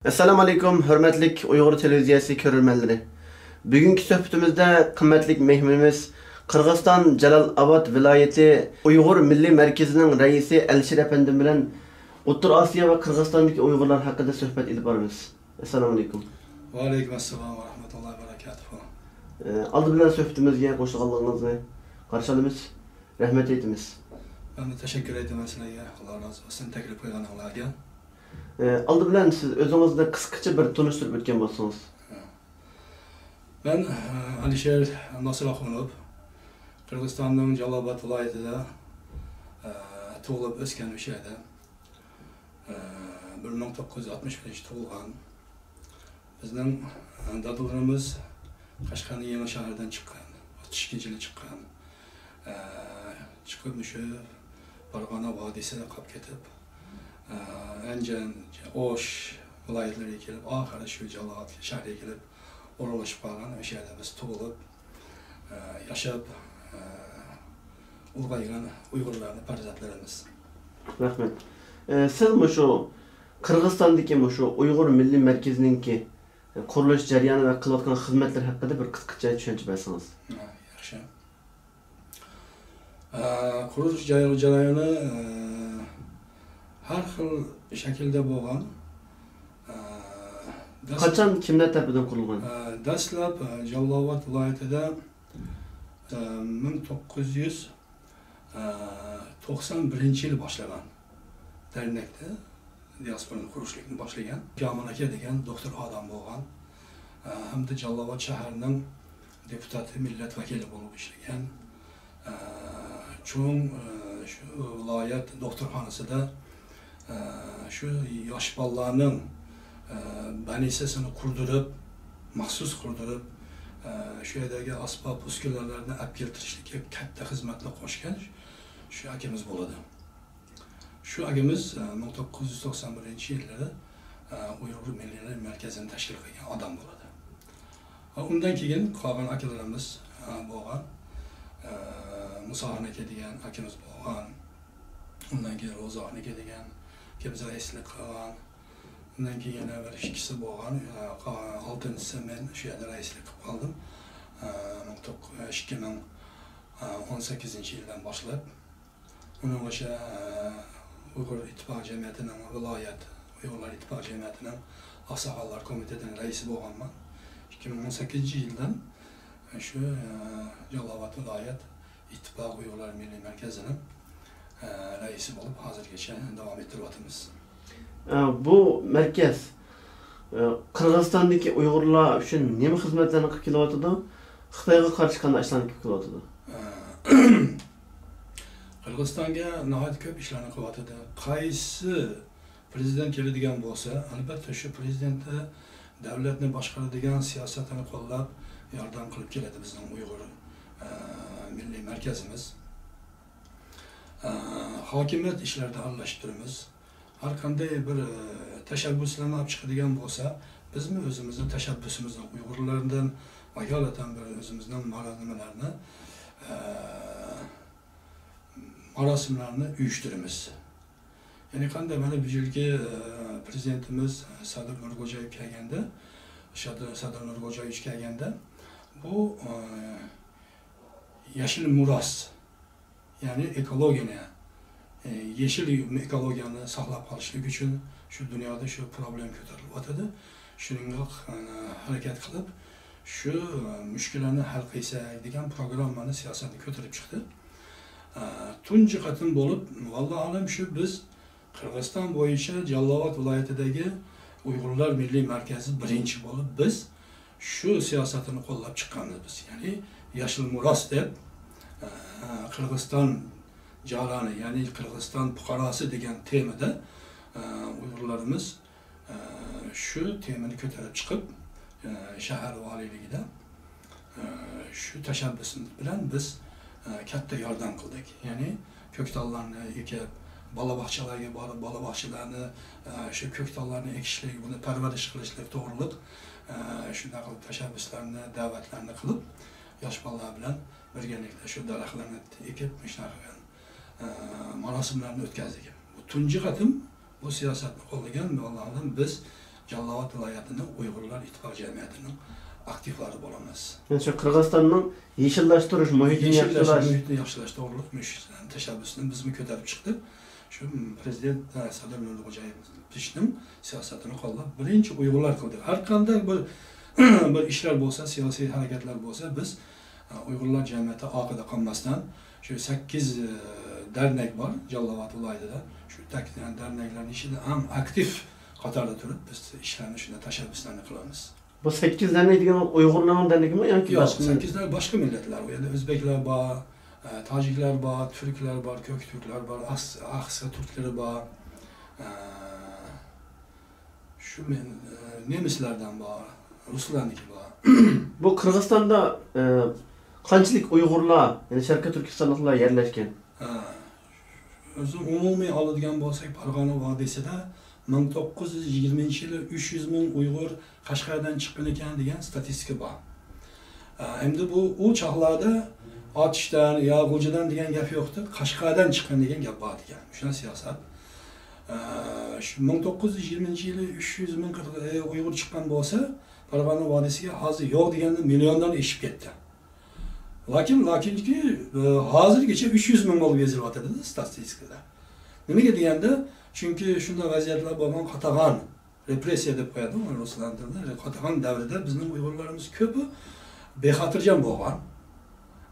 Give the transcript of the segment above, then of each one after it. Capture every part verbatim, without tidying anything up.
ئەسسالامۇ ئەلەيكۇم، ھۆرمەتلىك ئۇيغۇر تېلېۋىزىيەسى كۆرۈرمەنلىرى. بۈگۈنكى سۆھبىتىمىزدە قىممەتلىك مېھمىنىمىز قىرغىزىستان جالال ئاباد ۋىلايىتى ئۇيغۇر مىللىي مەركىزىنىڭ رەئىسى ئەلىشىر ئەپەندىم بىلەن ئوتتۇرا ئاسىيا ۋە قىرغىزىستاندىكى ئۇيغۇرلار ھەققىدە سۆھبەت ئېلىپ بارىمىز. ئەسسالامۇ ئەلەيكۇم. ۋەئەلەيكۇم ئەسسالام ۋە رەھمەتۇللاھى ۋە بەرەكاتۇھۇ. ئالدى بىلەن سۆھبىتىمىزگە قوشۇلغانلىقىڭىزنى قارشى ئالىمىز. رەھمەت ئېيتىمىز. مەنمۇ تەشەككۈر ئېيتىمەن سىلەرگە. ئاللا رازى بولسۇن تەكلىپ قىلغىنىڭلارغا. ئالدى بىلەن سىز ئۆزىڭىزنى قىسقىچە بىر تونۇشتۇرۇپ ئۆتكەن بولسىڭىز. مەن، ئە، ئەلىشىر ناسىر ئاخۇنوف. قىرغىزىستاننىڭ جالال ئاباد ۋىلايىتىدە، ئە، تۇغۇلۇپ ئۆسكەن، ئۆشە يەردە. ئە، بىر مىڭ توققۇز يۈز ئاتمىش بىرىنچى تۇغۇلغان. بىزنىڭ، ئە، دادىلىرىمىز قەشقەرنىڭ يېڭى شەھىرىدىن چىققان، ئاتمىش ئىككىنچى يىلى چىققان. ئە، چىقىپ مۇشۇ پارغانا ۋادىسىدا قاپ كېتىپ، ئە، ئەنجان، ئوش ۋىلايەتلىرىگە كېلىپ، ئاخىرى شۇ جالال ئاباد شەھىرىگە كېلىپ ئورۇنلىشىپ قالغان. ئۆشە يەردە بىز تۇغۇلۇپ، ئە، ياشاپ، ئە، ئۇلغايغان ئۇيغۇرلارنىڭ پەرزەنتلىرىمىز. رەھمەت. ئە، سىز مۇشۇ قىرغىزىستاندىكى مۇشۇ ئۇيغۇر مىللىي مەركىزىنىڭكى قۇرۇلۇش جەريانى ۋە قىلىۋاتقان خىزمەتلىرى ھەققىدە بىر قىسقىچە چۈشەنچە بەرسىڭىز. ھە، ياخشى. ئە، قۇرۇلۇش جەريانى، ئە، ھەر خىل شەكىلدە بولغان. ئە، دەس-، قاچان، كىملەر تەرىپىدىن قۇرۇلغان؟ ئە، دەسلەپ، ئە، جالال ئاباد ۋىلايىتىدە، ئە، مىڭ توققۇز يۈز، ئە، توقسان بىرىنچى يىلى باشلىغان دەرنەكتە دىياسپورانى قۇرۇشلۇقنى باشلىغان. جامىن ئاكا دېگەن دوختۇر ئادەم بولغان، ئە، ھەمدە جالال ئاباد شەھىرىنىڭ دېپۇتاتى، مىللەت ۋەكىلى بولۇپ ئىشلىگەن. ئە، چوڭ، ئە، شۇ ۋىلايەت دوختۇرخانىسىدا، ئە، شۇ ياش بالىلارنىڭ، ئە، بەنىسىسىنى قۇردۇرۇپ، مەخسۇس قۇردۇرۇپ، ئە، شۇ يەردىكى ئاسباب ئۈسكۈنىلەرنى ئەپ كەلتۈرۈشلۈككە كاتتا خىزمەتنى قوشقان شۇ ئاكىمىز بولىدۇ. شۇ ئاكىمىز، ئە، مىڭ توققۇز يۈز توقسان بىرىنچى يىللىرى، ئە، ئۇيغۇر مىللىي مەركەزىنى تەشكىل قىلغان ئادەم بولىدۇ. ئۇندىن كېيىن قالغان ئاكىلىرىمىز، ئە، بولغان. ئە، مۇساخان ئاكا دېگەن ئاكىمىز بولغان. ئۇندىن كېيىن روزاخان ئاكا دېگەن ئاكىمىز رەئىسلىك قىلغان. ئۇندىن كېيىن يەنە بىر ئىككىسى بولغان. ئە، قالغان ئالتىنچىسى مەن شۇ يەردە رەئىسلىك قىلىپ قالدىم. ئە، مىڭ توققۇز، ئىككى مىڭ ئون سەككىزىنچى يىلدىن باشلاپ. ئۇنىڭغىچە، ئە، ئۇيغۇر ئىتتىپاق جەمئىيىتىنىڭ ۋىلايەت ئۇيغۇرلار ئىتتىپاق جەمئىيىتىنىڭ ئاقساقاللار كومىتېتىنىڭ رەئىسى بولغانمەن. ئىككى مىڭ ئون سەككىزىنچى يىلدىن شۇ، ئە، جالال ئاباد ۋىلايەت ئىتتىپاق ئۇيغۇرلار مىللىي مەركەزىنىڭ، ئە، رەئىسى بولۇپ ھازىرغىچە داۋام ئەتتۈرۈۋاتىمىز. ئە، بۇ مەركەز، ئە، قىرغىزىستاندىكى ئۇيغۇرلار ئۈچۈن نېمە خىزمەتلەرنى قىلىپ كېلىۋاتىدۇ؟ خىتايغا قارشى قانداق ئىشلارنى قىلىپ كېلىۋاتىدۇ؟ ئە، قىرغىزىستانغا ناھايىتى كۆپ ئىشلارنى قىلىۋاتىدۇ. قايسى پرېزىدېنت كېلىدىغان بولسا، ئەلۋەتتە، شۇ پرېزىدېنت دەۋلەتنى باشقۇرىدىغان سىياسەتنى قوللاپ، ياردەم قىلىپ كېلىدۇ بىزنىڭ ئۇيغۇر، ئە، مىللىي مەركەزىمىز. ئە، ھاكىمىيەت ئىشلىرىدا ئارىلاشتۇرىمىز. ھەر قانداق بىر، ئە، تەشەببۇسلارنى ئېلىپ چىقىدىغان بولسا، بىزمۇ ئۆزىمىزنىڭ تەشەببۇسىمىزنى ئۇيغۇرلاردىن ۋاكالىتەن بىر ئۆزىمىزنىڭ مارا-، نېمىلەرنى، ئە، ماراسىملارنى ئۇيۇشتۇرىمىز. يەنى قانداق، مانا بۇ يىلقى، ئە، پرېزىدېنتىمىز سادىر نۇرخوجايېۋ كەلگەندە، شادىر-، سادىر نۇرخوجايېۋىچ كەلگەندە، بۇ، ئە، ياشىل مىراس، يەنى ئېكولوگىيەنى، ئە، يېشىل ئېكولوگىيەنى ساقلاپ قالىشلىق ئۈچۈن شۇ دۇنيادا شۇ پروبلېما كۆتۈرۈلۈۋاتىدۇ. شۇنىڭغا، ئە، ھەرىكەت قىلىپ، شۇ، ئە، مۈشكۈللەرنى ھەل قىلساق دېگەن پروگراممىنى، سىياسەتنى كۆتۈرۈپ چىقتى. ئە، تۇنجى قېتىم بولۇپ، ۋاللاھۇ ئەلەم، شۇ بىز قىرغىزىستان بويىچە جالال ئاباد ۋىلايىتىدىكى ئۇيغۇرلار مىللىي مەركەزى بىرىنچى بولۇپ، بىز شۇ سىياسەتنى قوللاپ چىققانمىز بىز. يەنى ياشىل مىراس دەپ، ئە، قىرغىزىستان جارانى، يەنى قىرغىزىستان پۇقراسى دېگەن تېمىدا، ئە، ئۇيغۇرلىرىمىز ئە، شۇ تېمىنى كۆتۈرۈپ چىقىپ، ئە، شەھەر ۋالىيلىكىدە، ئە، شۇ تەشەببۇس بىلەن بىز، ئە، كاتتا ياردەم قىلدۇق. يەنى كۆكتاللارنى ئېكىپ، بالا باغچىلارغا بارىپ، بالا باغچىلارنى، ئە، شۇ كۆكتاللارنى ئېكىشلىك، بۇنى پەرۋەرىش قىلىشلىق توغرۇلۇق، ئە، شۇنداق قىلىپ تەشەببۇسلارنى، دەۋەتلەرنى قىلىپ، ياش بالىلار بىلەن بىرگەلىكتە شۇ دەرەخلەرنى ئېكىپ، مۇشۇنداق قىلغان، ئە، ماراسىملارنى ئۆتكۈزدۇق. بۇ تۇنجى قېتىم بۇ سىياسەتنى قوللىغان، ۋاللاھۇ ئەلەم، بىز جالىلاۋات ۋىلايەتىنىڭ ئۇيغۇرلار ئىتتىپاقى جەمئىيىتىنىڭ ئاكتىپلىرى بولىمىز. يەنى شۇ قىرغىزىستاننىڭ يېشىللاشتۇرۇش، مۇھىتنى يېشىللاشتۇرۇش، ياخشىلاش. مۇھىتنى ياخشىلاش توغرۇلۇق مۇشۇ تەشەببۇسنى بىزمۇ كۆتۈرۈپ چىقتۇق. شۇ پرېزىدېنت سەدىر نۇرىخان بىشنىڭ سىياسىتىنى قوللاپ، بىرىنچى ئۇيغۇرلار قىلدى. ھەر قانداق بىر بىر ئىشلار بولسا، سىياسىي ھەرىكەتلەر بولسا، بىز ئۇيغۇرلار جەمئىيىتى ئارقىدا قالماستىن، شۇ سەككىز دەرنەك بار جالىلاۋات ۋىلايىتىدە. شۇ دەرنەكلەرنىڭ ئىچىدە ئەڭ ئاكتىپ قاتاردا تۇرۇپ، بىز ئىشلارنى، شۇنداق تەشەببۇسلارنى قىلىمىز. بۇ سەككىز دەرنەك دېگەن ئۇيغۇرلارنىڭ دەرنىكىمۇ ياكى ياق، باشقا؟ سەككىز دەرنەك باشقا مىللەتلەر. ئۇ يەردە ئۆزبەكلەر بار، ئە، تاجىكلار بار، تۈركلەر بار، كۆك تۈركلەر بار، ئاس-، ئاقسا تۈركلىرى بار، ئە، شۇ مەن-، ئە، نېمىسلەردىن بار، رۇسلارنىكى بار. بۇ قىرغىزىستاندا ئە، قانچىلىك ئۇيغۇرلار، يەنى شەرقىي تۈركىستانلىقلار يەرلەشكەن؟ ئە، ئۆزى ئومۇمىي ئالىدىغان بولساق، پارغانە ۋادىسىدا مىڭ توققۇز يۈز يىگىرمىنچى يىلى ئۈچ يۈز مىڭ ئۇيغۇر قەشقەردىن چىققان ئىكەن دېگەن ستاتىستىكا بار. ئە، ئەمدى بۇ، ئۇ چاغلاردا ئاتۇشتان يا غۇلجىدان دېگەن گەپ يوقتى، قەشقەردىن چىققان دېگەن گەپ بار دېگەن. شۇنداق سىياسەت. ئە، شۇ مىڭ توققۇز يۈز يىگىرمىنچى يىلى ئۈچ يۈز مىڭ قىرغىز-، ئە، ئۇيغۇر چىققان بولسا، پارغانە ۋادىسىگە ھازىر يوق دېگەندە مىليوندىن ئېشىپ كەتتى. لېكىن، لېكىنكى، ئە، ھازىرغىچە ئۈچ يۈز مىڭ بولۇپ يېزىلىۋاتىدۇ ستاتىستىكىدا. نېمىگە دېگەندە، چۈنكى شۇنداق ۋەزىيەتلەر بولغان، قاتاغان، رېپرېسسىيە دەپ قويىدۇ رۇسلان تىلىدا، قاتاغان دەۋرىدە بىزنىڭ ئۇيغۇرلىرىمىز كۆپى بىخاتىرجان بولغان.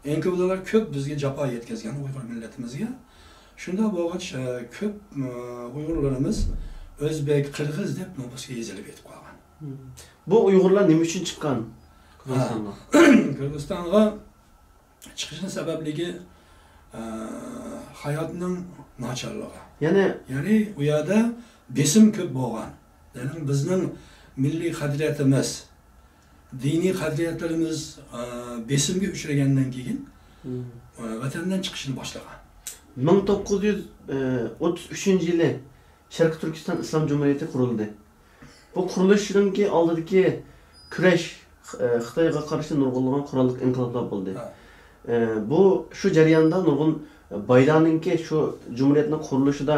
ئېنكۋېدالار كۆپ بىزگە جاپا يەتكۈزگەن ئۇيغۇر مىللىتىمىزگە. شۇنداق بولغاچ، ئە، كۆپ، ئە، ئۇيغۇرلىرىمىز ئۆزبېك، قىرغىز دەپ نوپۇسقا يېزىلىپ كېتىپ قالغان. بۇ ئۇيغۇرلار نېمە ئۈچۈن چىققان قىرغىزىستانغا؟ قىرغىزىستانغا چىقىشنىڭ سەۋەبلىكى، ئە، ھاياتنىڭ ناچارلىقى. يەنى يەنى ئۇ يەردە بېسىم كۆپ بولغان. يەنى بىزنىڭ مىللىي قەدرىيەتىمىز، دىنىي قەدرىيەتلىرىمىز، ئە، بېسىمگە ئۇچرىغاندىن كېيىن، ئە، ۋەتەندىن چىقىشنى باشلىغان. مىڭ توققۇز يۈز ئوتتۇز ئۈچىنچى يىلى شەرقىي تۈركىستان ئىسلام جۇمھۇرىيىتى قۇرۇلدى. بۇ قۇرۇلۇشنىڭكى ئالدىدىكى كۈرەش، ئە، خىتايغا قارشى نۇرغۇنلىغان قوراللىق ئىنقىلابلار بولدى. ھە. ئە، بۇ، شۇ جەرياندا نۇرغۇن بايلارنىڭكى شۇ جۇمھۇرىيەتنىڭ قۇرۇلۇشىدا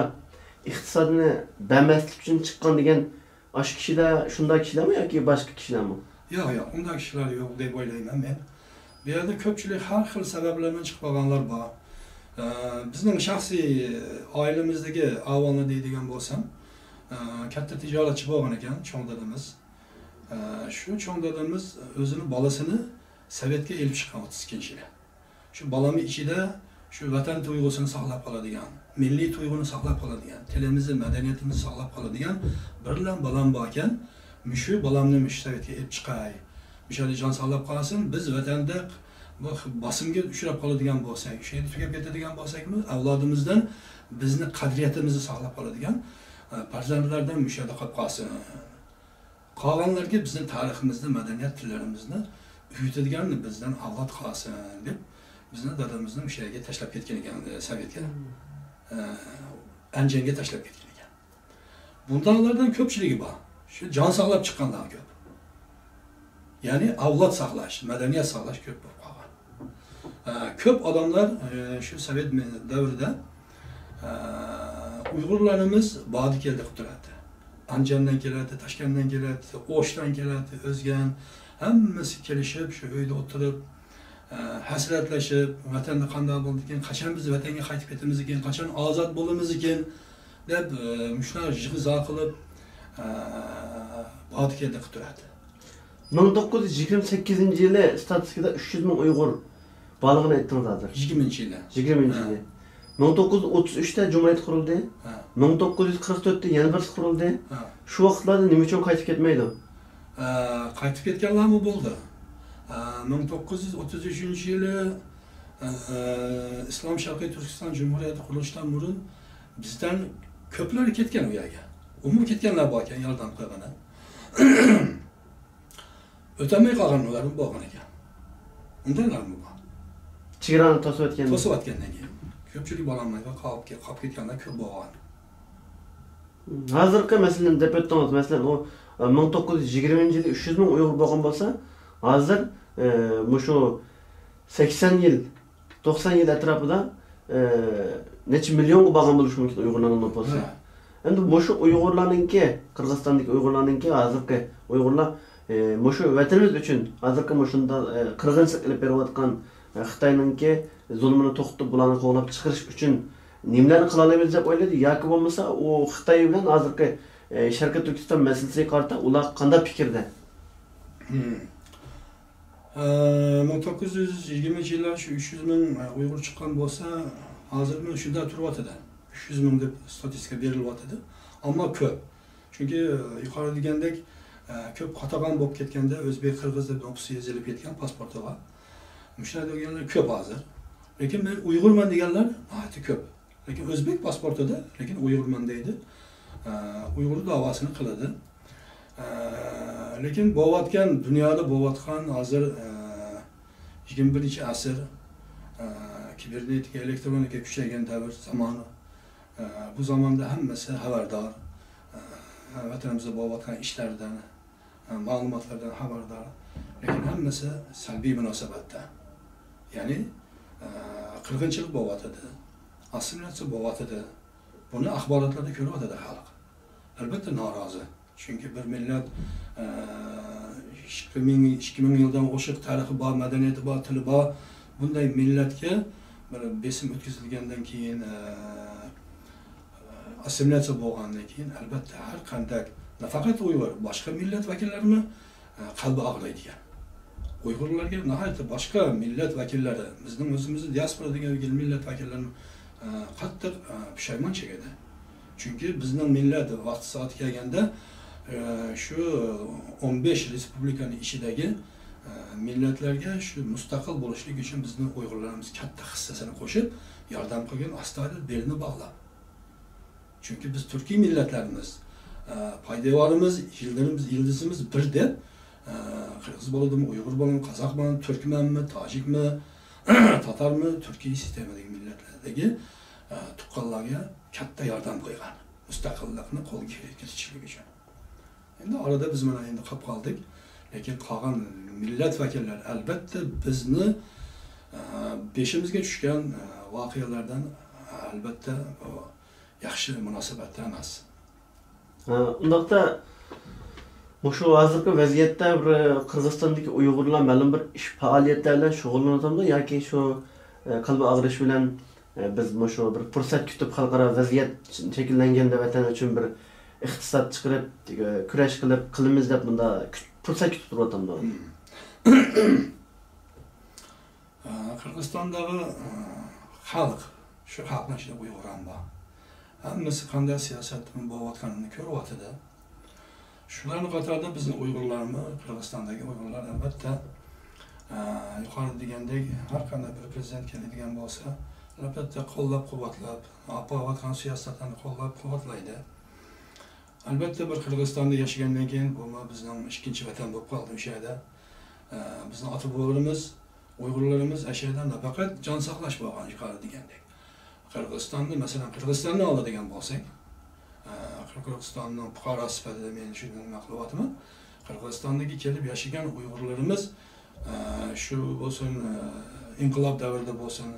ئىقتىسادىنى بەرمەسلىك ئۈچۈن چىققان دېگەن ئاشۇ كىشىلەر شۇنداق كىشىلەرمۇ ياكى باشقا كىشىلەرمۇ؟ ياق، ياق، ئۇنداق كىشىلەر يوق دەپ ئويلايمەن مەن. بۇ يەردە كۆپچىلىك ھەر خىل سەۋەبلەر بىلەن چىقىپ قالغانلار بار. ئە، بىزنىڭ شەخسىي ئائىلىمىزدىكى ئەھۋالنى دەيدىغان بولسام، ئە، كاتتا تىجارەتچى بولغان ئىكەن چوڭ دادىمىز. ئە، شۇ چوڭ دادىمىز ئۆزىنىڭ بالىسىنى سوۋېتكە ئېلىپ چىققان ئوتتۇز ئىككىنچى يىلى. شۇ بالامنىڭ ئىچىدە شۇ ۋەتەن تۇيغۇسىنى ساقلاپ قالىدىغان، مىللىي تۇيغۇنى ساقلاپ قالىدىغان، تىلىمىزنى، مەدەنىيىتىمىزنى ساقلاپ قالىدىغان بىرلا بالام باركەن، مۇشۇ بالامنى مۇشۇ سوۋېتكە ئېلىپ چىقاي. مۇشۇ يەردە جان ساقلاپ قالسۇن، بىز ۋەتەندە بۇ باسىمغا ئۇچراپ قالىدىغان بولساق، شۇ يەردە تۈگەپ كېتىدىغان بولساقمۇ، ئەۋلادىمىزدىن بىزنى، قەدرىيىتىمىزنى ساقلاپ قالىدىغان، ئە، پەرزەنتلەردىن مۇشۇ يەردە قاپ قالسۇن. قالغانلارغا بىزنىڭ تارىخىمىزنى، مەدەنىيەت تىللىرىمىزنى ئۆگىتىدىغان بىزدىن ئەۋلاد قالسۇن دەپ، بىزنى دادىمىزنى مۇشۇ يەرگە تاشلاپ كەتكەن ئىكەن، ئە، سوۋېتكە. ئە، ئەنجانغا تاشلاپ كەتكەن ئىكەن. بۇنداقلاردىن كۆپچىلىكى بار. شۇ جان ساقلاپ چىققانلار كۆپ. يەنى ئەۋلاد ساقلاش، مەدەنىيەت ساقلاش كۆپ بولۇپ قالغان. ئە، كۆپ ئادەملەر، ئە، شۇ سوۋېت مە-، دەۋرىدە، ئە، ئۇيغۇرلىرىمىز باردى كەلدى قىلىپ تۇراتتى. ئەنجاندىن كېلەتتى، تاشكەنتتىن كېلەتتى، ئوشتىن كېلەتتى، ئۆزگەن، ھەممىسى كېلىشىپ شۇ ئۆيدە ئولتۇرۇپ، ئە، ھەسرەتلىشىپ، ۋەتەندە قانداق بولىدىكىن، قاچان بىز ۋەتەنگە قايتىپ كېتىمىزكىن، قاچان ئازاد بولىمىزكىن دەپ، ئە، مۇشۇنداق يىغا-زار قىلىپ، ئە، باردى كەلدى قىلىپ تۇراتتى. مىڭ توققۇز يۈز يىگىرمە سەككىزىنچى يىلى ستاتىستىكىدا ئۈچ يۈز مىڭ ئۇيغۇر بارلىقىنى ئېيتتىڭىز ھازىر. يىگىرمىنچى يىلى. يىگىرمىنچى ھە. يىلى. مىڭ توققۇز يۈز ئوتتۇز ئۈچتە جۇمھۇرىيەت قۇرۇلدى. ھە. مىڭ توققۇز يۈز قىرىق تۆتتە يەنە بىرسى قۇرۇلدى. ھە. شۇ ۋاقىتلاردا نېمە ئۈچۈن قايتىپ كەتمەيدۇ؟ ئە، قايتىپ كەتكەنلەرمۇ بولدى. ئە، مىڭ توققۇز يۈز ئوتتۇز ئۈچىنچى يىلى، ئە، ئە، ئىسلام شەرقىي تۈركىستان جۇمھۇرىيىتى قۇرۇلۇشتىن بۇرۇن بىزدىن كۆپلەر كەتكەن ئۇ يەرگە. ئۇمۇ كەتكەنلەر باركەن، ياردەم قىلغىنى. ئۆتەلمەي قالغانلارمۇ بولغان ئىكەن. ئۇنداقلارمۇ بار. چېگرانى توسۇۋەتكەن. توسۇۋەتكەندىن كېيىن. كۆپچىلىك بارالماي قاپ كەت-، قاپ كەتكەنلەر كۆپ بولغان. ھازىرقى مەسىلىنى دەپ ئۆتتىڭىز. مەسىلەن، ئۇ، ئە، مىڭ توققۇز يۈز يىگىرمىنچى يىلى ئۈچ يۈز مىڭ ئۇيغۇر بولغان بولسا، ھازىر، ئە، مۇشۇ سەكسەن يىل، توقسان يىل ئەتراپىدا، ئە، نەچچە مىليونغا بارغان بولۇشى مۇمكىن ئۇيغۇرلارنىڭ نوپۇسى. ھە. ئەمدى مۇشۇ ئۇيغۇرلارنىڭكى، قىرغىزىستاندىكى ئۇيغۇرلارنىڭكى، ھازىرقى ئۇيغۇرلار، ئى، مۇشۇ ۋەتىنىمىز ئۈچۈن، ھازىرقى مۇشۇنداق، ئى، قىرغىنچىلىق ئېلىپ بېرىۋاتقان، ئى، خىتاينىڭكى زۇلمىنى توختىتىپ، بۇلارنى قوغلاپ چىقىرىش ئۈچۈن نېمىلەرنى قىلالايمىز دەپ ئويلايدۇ؟ ياكى بولمىسا ئۇ خىتاي بىلەن ھازىرقى، ئى، شەرقىي تۈركىستان مەسىلىسىگە قارىتا ئۇلار قانداق پىكىردە؟ مم. ئە، مىڭ توققۇز يۈز يىگىرمىنچى يىللار شۇ ئۈچ يۈز مىڭ ئۇيغۇر چىققان بولسا، ھازىر مانا شۇنداق تۇرۇۋاتىدۇ. ئۈچ يۈز مىڭ دەپ ستاتىستىكا بېرىلىۋاتىدۇ. ئەمما كۆپ. چۈنكى، ئە، يۇقىرىدا دېگەندەك، ئە، كۆپ قاتاغان بولۇپ كەتكەندە ئۆزبېك، قىرغىز دەپ نوپۇسى يېزىلىپ كەتكەن پاسپورتىغا. مۇشۇنداق دېگەنلەر كۆپ ھازىر. لېكىن مەن ئۇيغۇرمەن دېگەنلەر ناھايىتى كۆپ. لېكىن ئۆزبېك پاسپورتىدا، لېكىن ئۇيغۇرمەن دەيدۇ. ئە، ئۇيغۇر داۋاسىنى قىلىدۇ. ئە، لېكىن بولۇۋاتقان، دۇنيادا بولۇۋاتقان ھازىر، ئە، يىگىرمە بىرىنچى ئەسىر، ئە، كىبېرنېتىكا، ئېلېكترونىكا كۈچەيگەن دەۋر، زامان. ئە، بۇ زاماندا ھەممىسى خەۋەردار. ئە، ۋەتىنىمىزدە بولۇۋاتقان ئىشلاردىن، ئە، مەلۇماتلاردىن خەۋەردار. لېكىن ھەممىسى سەلبىي مۇناسىۋەتتە. يەنى، ئە، قىرغىنچىلىق بولۇۋاتىدۇ، ئاسسىمىلياتسىيە بولۇۋاتىدۇ. بۇنى ئاخباراتلاردا كۆرۈۋاتىدۇ خەلق. ئەلبەتتە نارازى. چۈنكى بىر مىللەت، ئە، ئىككى مىڭ، ئىككى مىڭ يىلدىن ئوشۇق تارىخى بار، مەدەنىيىتى بار، تىلى بار، بۇنداق مىللەتكە بىر بېسىم ئۆتكۈزۈلگەندىن كېيىن، ئە، ئاسسىمىلياتسىيە بولغاندىن كېيىن، ئەلبەتتە، ھەر قانداق، نافەقەت ئۇيغۇر، باشقا مىللەت ۋەكىللىرىمۇ، ئە، قەلبى ئاغرىيدىكەن. ئۇيغۇرلارغا ناھايىتى باشقا مىللەت ۋەكىللىرى، بىزنىڭ ئۆزىمىزنى دىياسپورا دېگەن مىللەت ۋەكىللىرىمۇ، ئە، قاتتىق، ئە، پۇشايمان چېكىدى. چۈنكى بىزنىڭ مىللەت ۋاقتى سائىتى كەلگەندە، ئە، شۇ ئون بەش رېسپۇبلىكانىڭ ئىچىدىكى، ئە، مىللەتلەرگە شۇ مۇستەقىل بولۇشلۇق ئۈچۈن بىزنىڭ ئۇيغۇرلىرىمىز كاتتا خىسسىسىنى قوشۇپ، ياردەم قىلغان، ئاستايىدىل بېلىنى باغلاپ. چۈنكى بىز تۈركىي مىللەتلەرمىز. ئە، پايدىۋارىمىز، يىلدىرىمىز، يىلدىزىمىز بىر دەپ، ئە، قىرغىز بولىدىمۇ، ئۇيغۇر بولىدىمۇ، قازاقمۇ، تۈركمەنمۇ، تاجىكمۇ، تاتارمۇ، تۈركىي سىستېمىدىكى مىللەتلەردىكى، ئە، تۇغقانلارغا كاتتا ياردەم قىلغان. مۇستەقىللىقنى قولغا كىرىتىشلىك ئۈچۈن. ئەمدى ئارىدا بىز مانا ئەمدى قاپ قالدۇق. لېكىن قالغان مىللەت ۋەكىللىرى ئەلبەتتە بىزنى، ئە، بېشىمىزغا چۈشكەن، ئە، ۋەقەلەردىن، ئە، ئەلبەتتە، ئۇ ياخشى مۇناسىۋەتتە ئەمەس. ھە، ئۇنداقتا مۇشۇ ھازىرقى ۋەزىيەتتە بىر قىرغىزىستاندىكى ئۇيغۇرلار مەلۇم بىر ئىش پائالىيەتلەر بىلەن شۇغۇللىنىۋاتامدۇ ياكى شۇ، ئە، قەلبى ئاغرىش بىلەن، ئە، بىز مۇشۇ بىر پۇرسەت كۈتۈپ خەلقئارا ۋەزىيەت شەكىللەنگەندە ۋەتەن ئۈچۈن بىر ئىقتىساد چىقىرىپ، ئە، كۈرەش قىلىپ قىلىمىز دەپ مۇنداق كۈت-، پۇرسەت كۈتۈپ تۇرۇۋاتامدۇ؟ مم. ئە، قىرغىزىستاندىغى، ئە، خەلق، شۇ خەلقنىڭ ئىچىدە ئۇيغۇر ھەم بار. ھەممىسى قانداق سىياسەتتە بولۇۋاتقانلىقىنى كۆرۈۋاتىدۇ. شۇلارنىڭ قاتارىدا بىزنىڭ ئۇيغۇرلارمۇ، قىرغىزىستاندىكى ئۇيغۇرلار ئەلۋەتتە، ئە، يۇقىرىدا دېگەندەك، ھەر قانداق بىر پىرېزىدېنت كېلىدىغان بولسا، ئەلۋەتتە قوللاپ-قۇۋۋەتلەپ، ئاپىرىۋاتقان سىياسەتلەرنى قوللاپ-قۇۋۋەتلەيدۇ. ئەلۋەتتە، بىر قىرغىزىستاندا ياشىغاندىن كېيىن، بۇمۇ بىزنىڭ ئىككىنچى ۋەتەن بولۇپ قالدى مۇشۇ يەردە. ئە، بىزنىڭ ئاتا-بوۋىلىرىمىز، ئۇيغۇرلىرىمىز ئەشەدە نەپەقەت جان ساقلاش بولغان يۇقىرىدا دېگەندەك. قىرغىزىستاندا، مەسىلەن، قىرغىزىستاننى ئالىدىغان بولساق، ئە، قىرغىزىستاننىڭ پۇقراسى سۈپەتىدە مەن شۇنى نېمە قىلىۋاتىمەن. قىرغىزىستاندىكى كېلىپ ياشىغان ئۇيغۇرلىرىمىز، ئە، شۇ بولسۇن، ئە، ئىنقىلاب دەۋرىدە بولسۇن،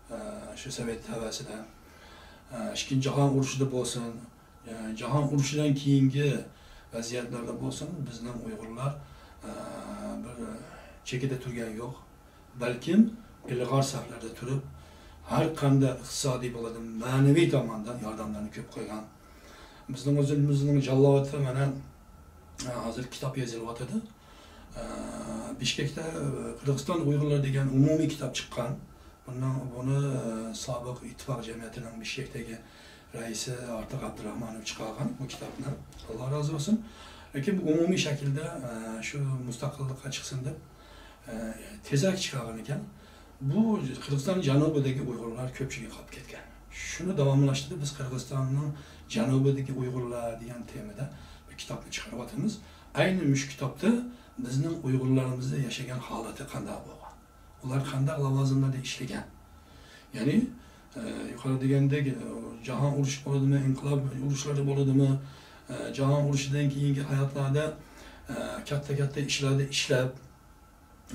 ئە، شۇ سوۋېت ھەۋەسىدە، ئە، ئىككىنچى جاھان ئۇرۇشىدا بولسۇن، ئە، جاھان ئۇرۇشىدىن كېيىنكى ۋەزىيەتلەردە بولسۇن، بىزنىڭ ئۇيغۇرلار، ئە، بىر چېكىدە تۇرغان يوق. بەلكىم ئىلغار سەپلەردە تۇرۇپ، ھەر قانداق ئىقتىسادىي بولىدۇ، مەنىۋى تاماندىن ياردەملەرنى كۆپ قىلغان. بىزنىڭ ئۆزىمىزنىڭ جاللاۋاتى مانا، ئە، ھازىر كىتاب يېزىلىۋاتىدۇ. ئە، بىشكەكتە، ئە، قىرغىزىستان ئۇيغۇرلىرى دېگەن ئومۇمىي كىتاب چىققان. بۇنىڭ، بۇنى، ئە، سابىق ئىتتىپاق جەمئىيىتىنىڭ بىشكەكتىكى رەئىسى ئارتۇق ئابدۇراخمانوف چىقارغان بۇ كىتابنى. ئاللا رازى بولسۇن. لېكىن بۇ ئومۇمىي شەكىلدە، ئە، شۇ مۇستەقىللىققا چىقسۇن دەپ، ئە، تېزەك چىقارغان ئىكەن. بۇ قىرغىزىستان جەنۇبىدىكى ئۇيغۇرلار كۆپچىلىككە قاپقەتكەن. شۇنى داۋاملاشتۇرۇپ بىز قىرغىزىستاننىڭ جەنۇبىدىكى ئۇيغۇرلار دېگەن تېمىدا بىر كىتابنى چىقىرىۋاتىمىز. ئەينى مۇشۇ كىتابتا بىزنىڭ ئۇيغۇرلىرىمىزدا ياشىغان ھالىتى قانداق بولغان؟ ئۇلار قانداق لاۋازىملاردا ئىشلىگەن؟ يەنى، ئە، يۇقىرىدا دېگەندەك، ئە، جاھان ئۇرۇشى بولىدىمۇ، ئىنقىلاب ئۇرۇشلىرى بولىدىمۇ، ئە، جاھان ئۇرۇشىدىن كېيىنكى ھاياتلاردا، ئە، كاتتا-كاتتا ئىشلاردا ئىشلەپ،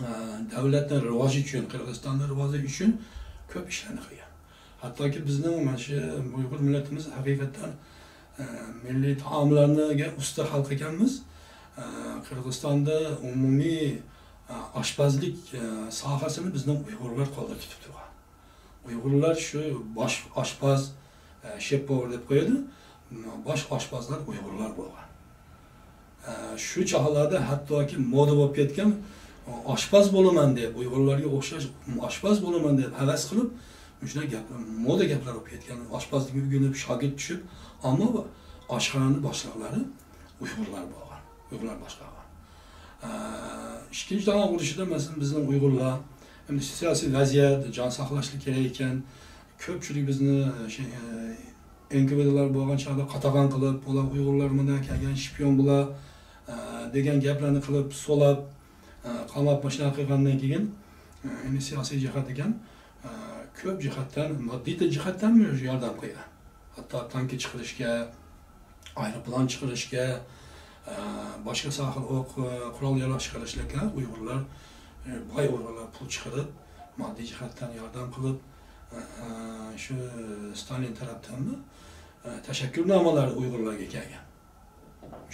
ئە، دۆلەتنىڭ راۋاجى ئۈچۈن، قىرغىزىستاننىڭ راۋاجى ئۈچۈن كۆپ ئىشلارنى قىلغان. ھەتتاكى بىزنىڭ مانا شۇ ئۇيغۇر مىللىتىمىز ھەقىقەتەن، مىللىي تائاملارنىڭ ئۇستا خەلقى ئىكەنمىز. قىرغىزىستاندا ئومۇمىي ئاشپەزلىك ساھەسىنى بىزنىڭ ئۇيغۇرلار قولدا تۇتۇپ تۇرغان. ئۇيغۇرلار شۇ باش ئاشپەز، شېف-پوۋېر دەپ قويىدۇ. باش ئاشپەزلەر ئۇيغۇرلار بولغان. شۇ چاغلاردا ھەتتاكى مودا بولۇپ كەتكەن، ئاشپەز بولىمەن دەپ، ئۇيغۇرلارغا ئوخشاش ئاشپەز بولىمەن دەپ ھەۋەس قىلىپ، مۇشۇنداق گەپ، مودا گەپلەر بولۇپ كەتكەن. ئاشپەزلىكنى ئۆگىنىپ، شاگىرت چۈشۈپ، ئەمما ئاشخانىنىڭ باشلىقلىرى ئۇيغۇرلار بولغان، ئۇيغۇرلار باشقارغان. ئىككىنچى جاھان ئۇرۇشىدا، مەسىلەن، بىزنىڭ ئۇيغۇرلار ئەمدى سىياسىي ۋەزىيەت، جان ساقلاشلىق كېرەك ئىكەن، كۆپچىلىك بىزنى، شەي، ئېنكۋېدىلار بولغان چاغدا قاتاغان قىلىپ، بۇلار ئۇيغۇرلار مۇنداق كەلگەن شپىيون بۇلار، دېگەن گەپلەرنى قىلىپ، سولاپ، قاماپ، مۇشۇنداق قىلغاندىن كېيىن، ئەمدى سىياسىي جەھەت دېگەن، كۆپ جەھەتتىن، ماددىي جەھەتتىنمۇ ياردەم قىلغان. ھەتتا تانكا چىقىرىشكە، ئايروپىلان چىقىرىشكە، ئە، باشقا ساخىل ئوق، ئە، قورال ياراغ چىقىرىشلىققا ئۇيغۇرلار، ئە، باي ئۇيغۇرلار پۇل چىقىرىپ، ماددىي جەھەتتىن ياردەم قىلىپ، ئە، ئە، شۇ ستالىن تەرەپتىنمۇ، ئە، تەشەككۈرنامىلەر ئۇيغۇرلارغا كەلگەن.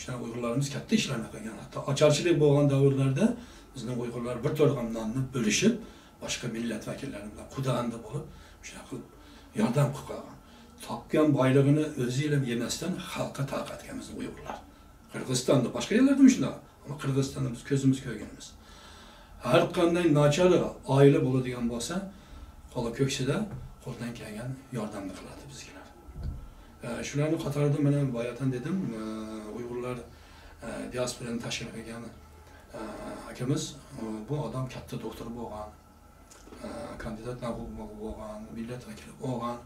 شۇنداق ئۇيغۇرلىرىمىز كاتتا ئىشلارنى قىلغان. ھەتتا ئاچارچىلىق بولغان دەۋرلەردە بىزنىڭ ئۇيغۇرلار بىر تورغا ناننى بۆلۈشۈپ، باشقا مىللەت ۋەكىللىرى بىلەن قۇدا ئەندە بولۇپ، شۇنداق قىلىپ ياردەم قىلىپ قالغان. تاپقان بايلىقىنى ئۆزى ئېلىپ يېمەستىن خەلققە تارقاتقان بىزنىڭ ئۇيغۇرلار. قىرغىزىستاندا، باشقا يەرلەردىمۇ شۇنداق. ئەمما قىرغىزىستاندا بىز كۆزىمىز كۆرگىنىمىز. ھەر قانداق ناچار ئائىلە بولىدىغان بولسا، قولى كۆكسىدە قولدىن كەلگەن ياردەمنى قىلاتتى بىزگىلەر. ئە، شۇلارنىڭ قاتارىدا مانا باياتان دېدىم، ئە، ئۇيغۇرلار، ئە، دىياسپورانى تەشكىل قىلغان، ئە، ئاكىمىز، ئە، بۇ ئادەم كاتتا دوختۇر بولغان، ئە، كاندىدات ناۋۇ بولغان، مىللەت ۋەكىلى بولغان،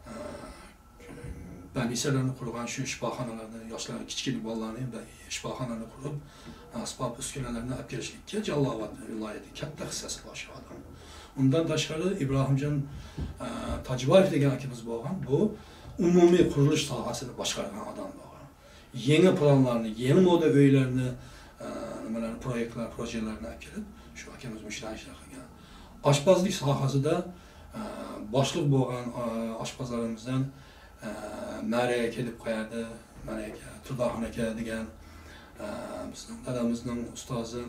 ئە، بەلگىسەنلەرنى قۇرغان شۇ شىپاخانىلارنى، ياشلارنى، كىچىككىنە بالىلارنى بە-، شىپاخانىلارنى قۇرۇپ، ئەسباب ئۈسكۈنىلەرنى ئەپ كېلىشلىككە جاللاۋات ۋىلايىتى كاتتا خىسسەسى بار شۇ ئادەم. ئۇندىن تاشقىرى، ئىبراھىمجان، ئە، تاجىبايېۋ دېگەن ئاكىمىز بولغان، بۇ ئومۇمىي قۇرۇلۇش ساھەسىنى باشقارغان ئادەم بولغان. يېڭى پىلانلارنى، يېڭى مودا ئۆيلەرنى، ئە، نېمىلەرنى، پرويېكتلار، پروژېلارنى ئەپ كېلىپ، شۇ ئاكىمىز مۇشۇنداق ئىشلار قىلغان. ئاشپەزلىك ساھەسىدە، ئە، باشلىق بولغان، ئە، ئاشپەزلىرىمىزدىن، ئە، مەرەگە كېلىپ قوياردى، مەرەگە، تۇرداخان ئاكا دېگەن، ئە، بىزنىڭ دادىمىزنىڭ ئۇستازى،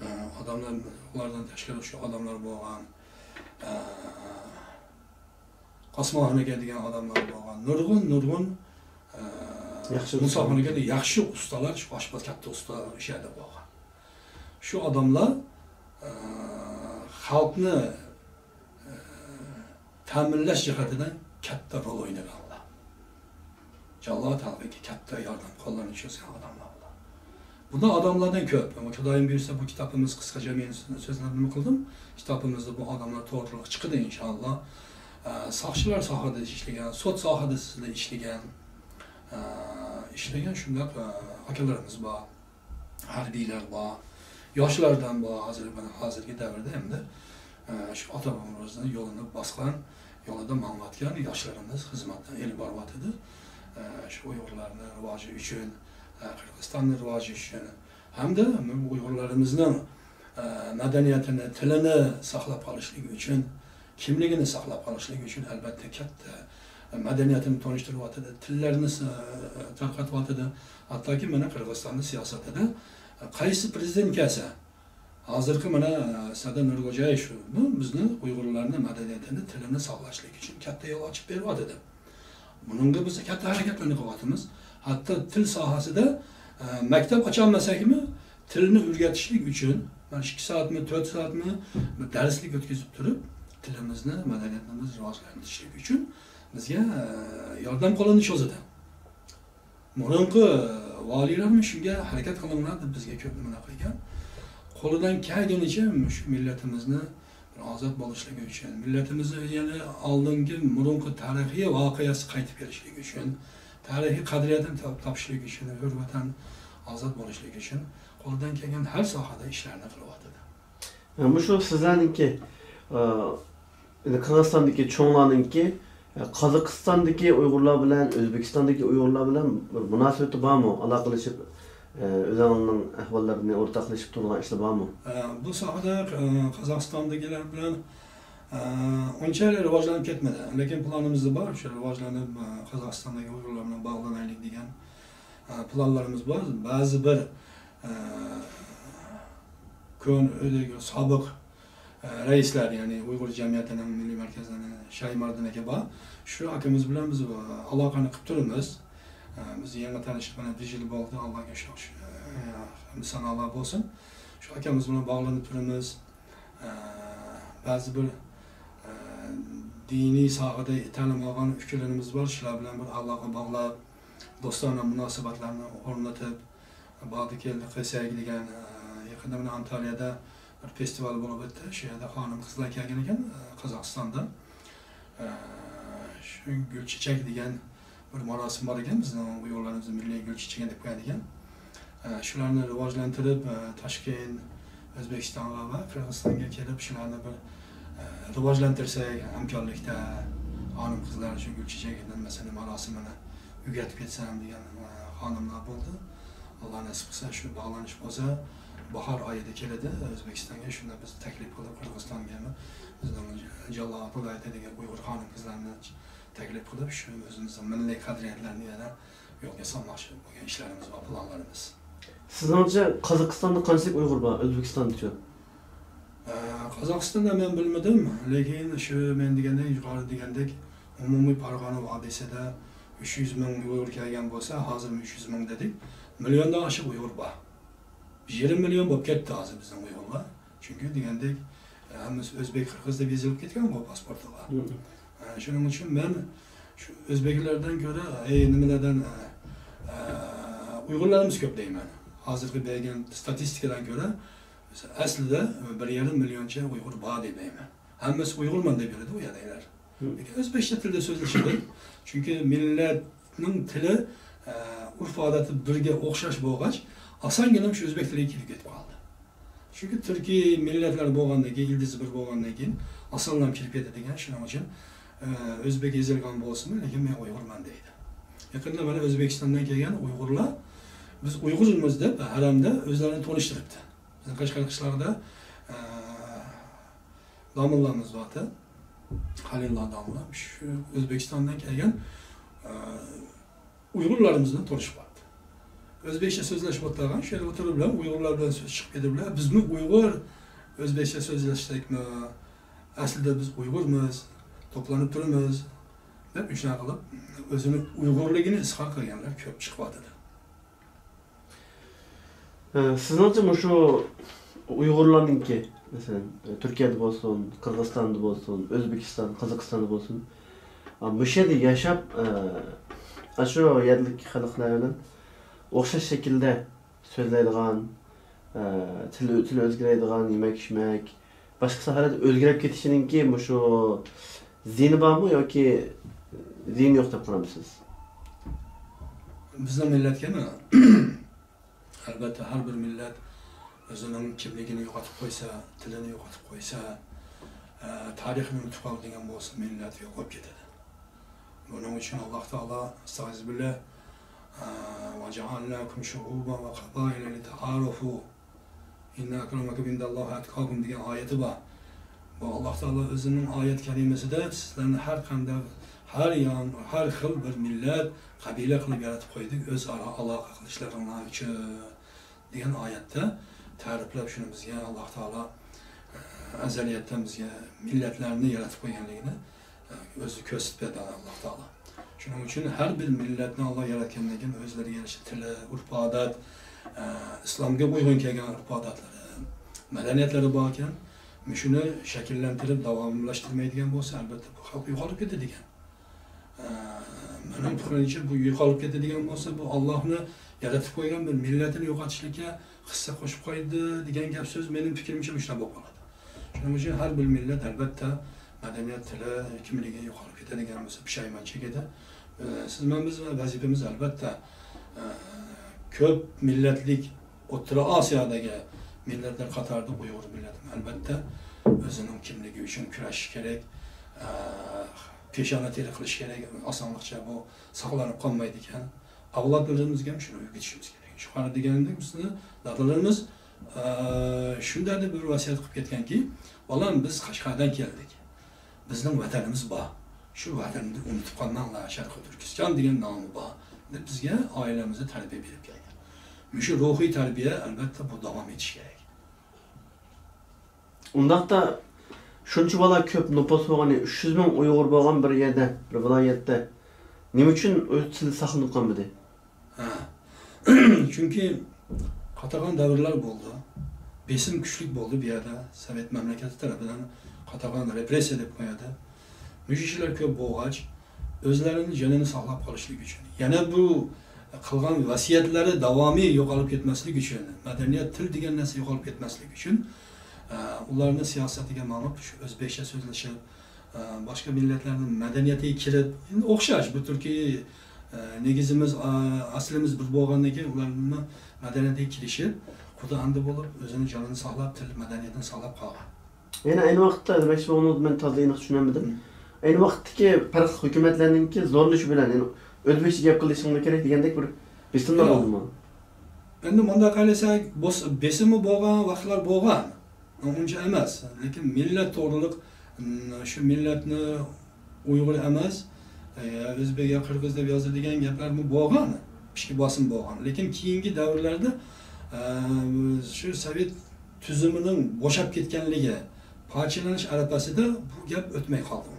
ئە، ئادەملەر، ئۇلاردىن تەشكىل شۇ ئادەملەر بولغان، ئە، قاسماخان ئاكا دېگەن ئادەملەر بولغان. نۇرغۇن، نۇرغۇن، ئە، ياخشى مۇساخان ئاكا ياخشى ئۇستالار، شۇ ئاشپەز كاتتا ئۇستا شۇ يەردە بولغان. شۇ ئادەملەر، ئە، خەلقنى، ئە، تەمىنلەش جەھەتتىن كاتتا رول ئوينىغانلار. جاللات ھالقىدىكى كاتتا ياردەم قوللىرىنى چوزغان ئادەملەر بۇلار. بۇنداق ئادەملەردىن كۆپ. ئەمما خۇدايىم بۇيرۇسا، بۇ كىتابىمىز قىسقىچە مېنى سۆزلەپ نېمە قىلدىم. كىتابىمىزدا بۇ ئادەملەر توغرىلىق چىقىدۇ، ئىنشائاللا. ئە، ساقچىلار ساھەدە ئىشلىگەن، سوت ساھەدە ئىشلىگەن، ئە، ئىشلىگەن شۇنداق، ئە، ئاكىلىرىمىز بار. ھەربىيلەر بار، ياشلاردىن بار، ھازىر مانا ھازىرقى دەۋردە ئەمدى، ئە، شۇ ئاتا بابىمىزنىڭ يولىنى باسقان، يولىدا ماڭىۋاتقان ياشلىرىمىز خىزمەتنى ئېلىپ بارىۋاتىدۇ. ئە، شۇ ئۇيغۇرلارنىڭ راۋاجى ئۈچۈن، ئە، قىرغىزىستاننىڭ راۋاجى ئۈچۈن ھەمدە ئۇيغۇرلىرىمىزنىڭ، ئە، مەدەنىيەتىنى، تىلىنى ساقلاپ قالىشلىقى ئۈچۈن، كىملىكىنى ساقلاپ قالىشلىقى ئۈچۈن ئەلۋەتتە كاتتا مەدەنىيەتنى تونۇشتۇرۇۋاتىدۇ، تىللىرىنى س-، تارقىتىۋاتىدۇ. ھەتتاكى مانا قىرغىزىستاننىڭ سىياسىتىدە قايسى پىرېزىدېنت كەلسە، ھازىرقى مانا سەدەر نۇرخوجايېۋ شۇ، بۇ بىزنى ئۇيغۇرلارنىڭ مەدەنىيىتىنى، تىلىنى ساقلاشلىقى ئۈچۈن كاتتا يول ئاچىپ بېرىۋاتىدۇ. بۇنىڭغا بىز كاتتا ھەرىكەتلەرنى قىلىۋاتىمىز. ھەتتا تىل ساھەسىدە، ئە، مەكتەپ ئاچالمىساكمۇ، تىلنى ئۆگىتىشلىك ئۈچۈن، مانا ئىككى سائەتمۇ، تۆت سائەتمۇ بىر دەرسلىك ئۆتكۈزۈپ تۇرۇپ، تىلىمىزنى، مەدەنىيىتىمىزنى راۋاجلاندۇرۇشلۇق ئۈچۈن بىزگە، ئە، ياردەم قولىنى چوزىدۇ. بۇرۇنقى ۋالىيلارمۇ شۇنىڭغا ھەرىكەت قىلىڭلار دەپ بىزگە كۆپ نېمىلەر قىلغان. قولىدىن كەلگىنىچە مۇشۇ مىللىتىمىزنى بىر ئازاد بولۇشلۇقى ئۈچۈن، مىللىتىمىزنى يەنە ئالدىنقى بۇرۇنقى تارىخىي ۋەقەسى قايتىپ كېلىشلىكى ئۈچۈن، تارىخىي قەدرىيەتنى تاپ-، تاپىشلىقى ئۈچۈن، ھۆر ۋەتەن ئازاد بولۇشلۇقى ئۈچۈن قولىدىن كەلگەن ھەر ساھەدە ئىشلارنى قىلىۋاتىدۇ. مۇشۇ سىزلەرنىڭكى، ئە، ئەنە قىرغىزىستاندىكى چوڭلارنىڭكى، ئە، قازاقىستاندىكى ئۇيغۇرلار بىلەن ئۆزبېكىستاندىكى ئۇيغۇرلار بىلەن بىر مۇناسىۋىتى بارمۇ؟ ئالاقىلىشىپ، ئە، ئۆزىنىڭ ئەھۋاللىرىنى ئورتاقلىشىپ تۇرىدىغان ئىشلار بارمۇ؟ ئە، بۇ ساھەدە، ئە، قازاقىستاندىكىلەر بىلەن، ئە، ئۇنچە راۋاجلىنىپ كەتمىدى. لېكىن پىلانىمىزدا بار، شۇ راۋاجلىنىپ، ئە، قازاقىستاندىكى ئۇيغۇرلار بىلەن باغلىنايلى دېگەن، ئە، پىلانلىرىمىز بار. بەزى بىر، ئە، كۆن-، سابىق، ئە، رەئىسلەر، يەنى ئۇيغۇر جەمئىيىتىنىڭ مىللىي مەركىزىنىڭ شايىماردىن ئاكا بار. شۇ ئاكىمىز بىلەن بىز، ئە، ئالاقىنى قىلىپ تۇرىمىز. ئە، بىز يېڭى تانىشىپ مانا بىر يىل بولدى، ئاللاغا شۈكرى، ئە، ھەمدۇ سانالار بولسۇن. شۇ ئاكىمىز بىلەن باغلىنىپ تۇرىمىز. ئە، بەزى بىر، ئە، دىنىي ساھەدە تەلىم ئالغان ئۇكىلىرىمىز بار، شۇلار بىلەن بىر ئالاقە باغلاپ، دوستانە مۇناسىۋەتلەرنى ئورنىتىپ، باردى كەلدى قىلساق دېگەن، ئە، يېقىندا مانا ئانتالىيەدە بىر فېستىۋال بولۇپ ئۆتتى. شۇ يەردە خانىم قىزلار كەلگەن ئىكەن، ئە، قازاقىستاندىن. ئە، شۇ گۈل چېچەك دېگەن بىر مۇراسىم بار ئىكەن، بىزنىڭ ئۇيغۇرلىرىمىزنىڭ مىللىي گۈل چېچىكى دەپ قويىدىكەن. ئە، شۇلارنى راۋاجلاندۇرۇپ، ئە، تاشكەنت، ئۆزبېكىستانغا ۋە قىرغىزىستانغا كېلىپ، شۇلارنى بىر، ئە، راۋاجلاندۇرساق، ھەمكارلىقتا خانىم قىزلار شۇ گۈل چېچەك مەسىلە مۇراسىمىنى ئۆگەتىپ كەتسەم دېگەن، ئە، خانىملار بولدى. ئاللا نېسىپ قىلسا، شۇ باغلىنىش بولسا، باھار ئايىدا كەلدى ئۆزبېكىستانغا. شۇنى بىز تەكلىپ قىلىپ، قىرغىزىستانغا بىزنىڭ جالا ۋىلايىتىدىكى ئۇيغۇر خانىم قىزلارنى تەكلىپ قىلىپ، شۇ ئۆزىمىزنىڭ مىللىي قەدرىيەتلەرنى يەنە يولغا سالماقچى بولغان ئىشلىرىمىز بار، پىلانلىرىمىز. سىزنىڭچە، قازاقىستاندا قانچىلىك ئۇيغۇر بار، ئۆزبېكىستاندىچۇ؟ ئە، قازاقىستاندا مەن بىلمىدىم، لېكىن شۇ مەن دېگەندەك، يۇقىرىدا دېگەندەك، ئومۇمىي پارغانا ۋادىسىدا ئۈچ يۈز مىڭ ئۇيغۇر كەلگەن بولسا، ھازىرمۇ ئۈچ يۈز مىڭ دېدۇق، مىليوندىن ئاشۇق ئۇيغۇر بار. يېرىم مىليون بولۇپ كەتتى ھازىر بىزنىڭ ئۇيغۇرلار. چۈنكى دېگەندەك، ھەممىسى ئۆزبېك، قىرغىز دەپ يېزىلىپ كەتكەنغۇ پاسپورتىغا. ھە، شۇنىڭ ئۈچۈن مەن شۇ ئۆزبېكلەردىن كۆرە، ئەي، نېمىلەردىن، ئە، ئە، ئۇيغۇرلىرىمىز كۆپ دەيمەن. ھازىرقى بەرگەن ستاتىستىكىدىن كۆرە، ئەسلىدە بىر يېرىم مىليونچە ئۇيغۇر بار دەيمەن. ھەممىسى ئۇيغۇرمەن دەپ يۈرىدۇ ئۇ يەردىكىلەر. لېكىن ئۆزبېكچە تىلدا سۆزلىشىدۇ. چۈنكى مىللەتنىڭ تىلى، ئە، ئۇرپ-ئادىتى بىرگە ئوخشاش بولغاچ، ئاسانگىنە شۇ ئۆزبەك تىلىگە كېلىپ كېتىپ قالدى. چۈنكى تۈركىي مىللەتلەر بولغاندىن كېيىن، يىلتىزى بىر بولغاندىن كېيىن، ئاسانلا كېلىپ كېتىدىكەن. شۇنىڭ ئۈچۈن، ئە، ئۆزبەك يېزىلغان بولسىمۇ، لېكىن مەن ئۇيغۇرمەن دەيدۇ. يېقىندا مانا ئۆزبېكىستاندىن كەلگەن ئۇيغۇرلار، بىز ئۇيغۇرمىز دەپ، ھەرەمدە ئۆزلىرىنى تونۇشتۇرۇپتۇ. بىزنىڭ قەشقەر قىشلاقدا، ئە، داموللامىز بارتى. خەلىللا داموللا. شۇ ئۆزبېكىستاندىن كەلگەن، ئە، ئۇيغۇرلىرىمىز بىلەن تونۇشۇپ قاپتۇ. ئۆزبېكچە سۆزلەشىپ ئولتۇرغان، شۇ يەردە ئولتۇرۇپ بىلەن ئۇيغۇرلار بىلەن سۆز چىقىپ كېتىپ بىلەن، بىزمۇ ئۇيغۇر، ئۆزبېكچە سۆزلەشسەكمۇ، ئەسلىدە بىز ئۇيغۇرمىز، توپلىنىپ تۇرىمىز، دەپ شۇنداق قىلىپ، ئۆزىنىڭ ئۇيغۇرلۇقىنى ئىزھار قىلغانلار كۆپ چىقىۋاتىدۇ. ئە، سىزنىڭچە مۇشۇ ئۇيغۇرلارنىڭكى، مەسىلەن، تۈركىيەدە بولسۇن، قىرغىزىستاندا بولسۇن، ئۆزبېكىستان، قازاقىستاندا بولسۇن، ئا، مۇشۇ يەردە ياشاپ، ئە، ئاشۇ يەرلىك خەلقلەر بىلەن ئوخشاش شەكىلدە سۆزلەيدىغان، ئە، تىل، تىل ئۆزگىرەيدىغان، يېمەك-ئىچمەك، باشقا ساھەلەردە ئۆزگىرىپ كېتىشىنىڭكى مۇشۇ زىيىنى بارمۇ ياكى زىيىنى يوق دەپ قارامسىز؟ بىزنىڭ مىللەتكىمۇ؟ ئەلۋەتتە، ھەر بىر مىللەت ئۆزىنىڭ كىملىكىنى يوقىتىپ قويسا، تىلىنى يوقىتىپ قويسا، ئە، تارىخىنى ئۇنتۇپ قالدى دېگەن بولسا، مىللەت يوقاپ كېتىدۇ. بۇنىڭ ئۈچۈن ئاللاھ تائالا، ئەستەغفىرۇللاھ، ئە، «وجعلناكم شعوبا وقبائل لتعارفوا، إن أكرمكم عند الله أتقاكم» دېگەن ئايىتى بار. بۇ ئاللاھ تائالا ئۆزىنىڭ ئايەت كەرىمىسىدە سىزلەرنى ھەر قانداق، ھەر يان، ھەر خىل بىر مىللەت، قەبىلە قىلىپ يارىتىپ قويدى، ئۆزئارا ئالاقە قىلىشلىرىڭلار ئۈچۈن دېگەن ئايەتتە تەرىپلەپ شۇنى بىزگە ئاللاھ تائالا، ئە، ئەزەلىيەتتىن بىزگە مىللەتلەرنى يارىتىپ قويغانلىقىنى، ئە، ئۆزى كۆرسىتىپ بەردى ئاللاھ تائالا. شۇنىڭ ئۈچۈن ھەر بىر مىللەتنى ئاللاھ ياراتقاندىن كېيىن ئۆزلىرىگە يارىشا تىلى، ئۇرپ-ئادەت، ئە، ئىسلامغا ئۇيغۇن كەلگەن ئۇرپ-ئادەتلىرى، مەدەنىيەتلىرى باركەن، مۇشۇنى شەكىللەندۈرۈپ داۋاملاشتۇرمايدىغان بولسا، ئەلۋەتتە بۇ خەلق يوقىلىپ كېتىدىكەن. ئە، مېنىڭ پىكرىمچە، بۇ يوقاپ كېتىدىغان بولسا، بۇ ئاللاھنى يارىتىپ قويغان بىر مىللەتنى يوقىتىشلىككە خىسسە قوشۇپ قويدى دېگەن گەپ سۆز مېنىڭ پىكرىمچە مۇشۇنداق بولۇپ قالىدۇ. شۇنىڭ ئۈچۈن ھەر بىر مىللەت، ئەلۋەتتە، مەدەنىيەت، تىلى، كىملىكى يوقاپ كېتىدىغان بولسا، پۇشايمانچى ئىدى. ئە، سىز مەن بىز ۋەزىپىمىز، ئەلۋەتتە، ئە، كۆپ مىللەتلىك ئوتتۇرا ئاسىيادىكى مىللەتلەر قاتارىدا ئۇيغۇر مىللىتى، ئەلۋەتتە، ئۆزىنىڭ كىملىكى ئۈچۈن كۈرەشىش كېرەك، ئە، پېشانە تېرى قىلىش كېرەك. ئاسانلىقچە بۇ ساقلىنىپ قالمايدىكەن. ئەۋلادلىرىمىزگە ھەم شۇنى ئۆگىتىشىمىز كېرەك. يۇقىرىدا دېگەندەك، بىزنى دادىلىرىمىز، ئە، شۇنداق بىر ۋەسىيەت قىلىپ كەتكەنكى، «بالام، بىز قەشقەردىن كەلدۇق. بىزنىڭ ۋەتىنىمىز بار. شۇ ۋەتەننى ئۇنتۇپ قالماڭلار، شەرقىي تۈركىستان دېگەن نامى بار، دەپ بىزگە ئائىلىمىزدە تەربىيە بېرىپ كەلگەن. مۇشۇ روھىي تەربىيە، ئەلۋەتتە، بۇ داۋام ئېتىشى كېرەك. ئۇنداقتا، شۇنچە بالا كۆپ نوپۇس بولغان، ئۈچ يۈز مىڭ ئۇيغۇر بولغان بىر يەردە، بىر ۋىلايەتتە نېمە ئۈچۈن ئۇيغۇر تىلى ساقلىنىپ قالمىدى؟ ھە. چۈنكى قاتاغان دەۋرلەر بولدى. بېسىم كۈچلۈك بولدى بۇ يەردە. سوۋېت مەملىكەتى تەرىپىدىن قاتاغان، رېپرېسسىيە دەپ قويىدۇ. مۇشۇ ئىشلار كۆپ بولغاچ، ئۆزلەرنىڭ جېنىنى ساقلاپ قېلىشلىكى ئۈچۈن، يەنە بۇ قىلغان ۋەسىيەتلىرى داۋامى يوقىلىپ كەتمەسلىكى ئۈچۈن، مەدەنىيەت، تىل دېگەن نەرسە يوقىلىپ كەتمەسلىكى ئۈچۈن، ئە، ئۇلارنى سىياسەتىگە ماڭىپ، شۇ ئۆزبېكچە سۆزلىشىپ، ئە، باشقا مىللەتلەرنىڭ مەدەنىيىتىگە كىرىپ، ئەمدى ئوخشاش، بۇ تۈركىي، ئە، نېگىزىمىز، ئە، ئەسلىمىز بىر بولغاندىن كېيىن، ئۇلارنىڭ مەدەنىيىتىگە كىرىشىپ، خۇدا ئەندى بولۇپ، ئۆزىنىڭ جانىنى ساقلاپ، تىل، مەدەنىيىتىنى ساقلاپ قالغان. يەنە ئەينى ۋاقىتتا دېمەكچى بولغىنىڭىز، مەن تازا ئېنىق چۈشىنەلمىدىم. ئەينى ۋاقىتتىكى پەرقلىق ھۆكۈمەتلەرنىڭكى زورلىشى بىلەن، يەنى ئۆزبېكچە گەپ قىلىشىڭلار كېرەك دېگەندەك بىر بېسىملار بولدىمۇ؟ ئەمدى مۇنداق قارىساق، بوس-، بېسىمى بولغان ۋاقىتلار بولغان. ئۇنچە ئەمەس. لېكىن مىللەت توغرىلىق، م، شۇ مىللەتنى ئۇيغۇر ئەمەس، ئە، ئۆزبېك يا قىرغىز دەپ يازىدىغان گەپلەرمۇ بولغان، ئىچكى باسىم بولغان. لېكىن كېيىنكى دەۋرلەردە، ئە، شۇ سوۋېت تۈزۈمىنىڭ بوشاپ كەتكەنلىكى، پارچىلىنىش ئەرەپەسىدە بۇ گەپ ئۆتمەي قالدى.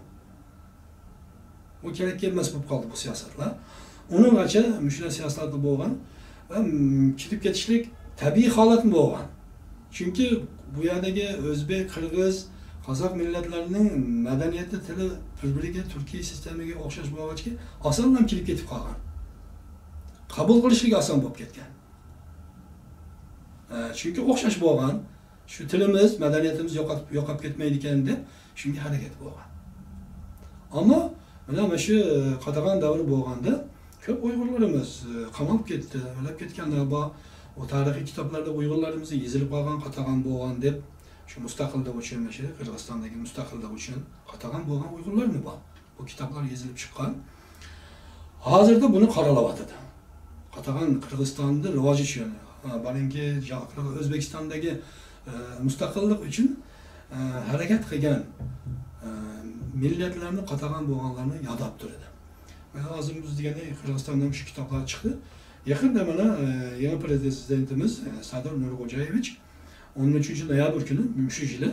ئۇ كېرەككە ئەمەس بولۇپ قالدى بۇ سىياسەتلەر. ئۇنىڭغىچە مۇشۇنداق سىياسەتلەر بولغان ۋە، م، كېتىپ كېتىشلىك تەبىئىي ھالەتمۇ بولغان. چۈنكى بۇ يەردىكى ئۆزبېك، قىرغىز، قازاق مىللەتلەرنىڭ مەدەنىيىتى، تىلى بىر-بىرىگە، تۈركىي سىستېمىگە ئوخشاش بولغاچقا، ئاسانلا كېلىپ كېتىپ قالغان. قوبۇل قىلىشلىكى ئاسان بولۇپ كەتكەن. ئە، چۈنكى ئوخشاش بولغان، شۇ تىلىمىز، مەدەنىيىتىمىز يوقاپ، يوقاپ كەتمەيدىكەن دەپ، شۇنىڭغا ھەرىكەت بولغان. ئەمما مانا مۇشۇ قاتاغان دەۋرى بولغاندا، كۆپ ئۇيغۇرلىرىمىز، ئە، قامىلىپ كەتتى، ئۆلۈپ كەتكەنلەر بار. ئۇ تارىخىي كىتابلاردا ئۇيغۇرلىرىمىزنىڭ يېزىلىپ قالغان، قاتاغان بولغان دەپ، شۇ مۇستەقىللىق ئۈچۈن، مۇشۇ قىرغىزىستاندىكى مۇستەقىللىق ئۈچۈن قاتاغان بولغان ئۇيغۇرلارمۇ بار. بۇ كىتابلار يېزىلىپ چىققان. ھازىردا بۇنى قارىلىۋاتىدۇ. قاتاغان قىرغىزىستاندا راۋاج ئۈچۈن، بارىنكى ئۆزبېكىستاندىكى، ئە، مۇستەقىللىق ئۈچۈن، ئە، ھەرىكەت قىلغان، ئە، مىللەتلەرنى قاتاغان بولغانلارنى ياداپ تۇرىدۇ. مانا ھازىر بىز دېگەندەك قىرغىزىستاندىن شۇ كىتابلار چىقتى. يېقىندا مانا، ئە، يېڭى پرېزىدېنتىمىز، ئە، سادىر نۇرخوجايېۋىچ ئون ئۈچىنچى نويابىر كۈنى مۇشۇ يىلى،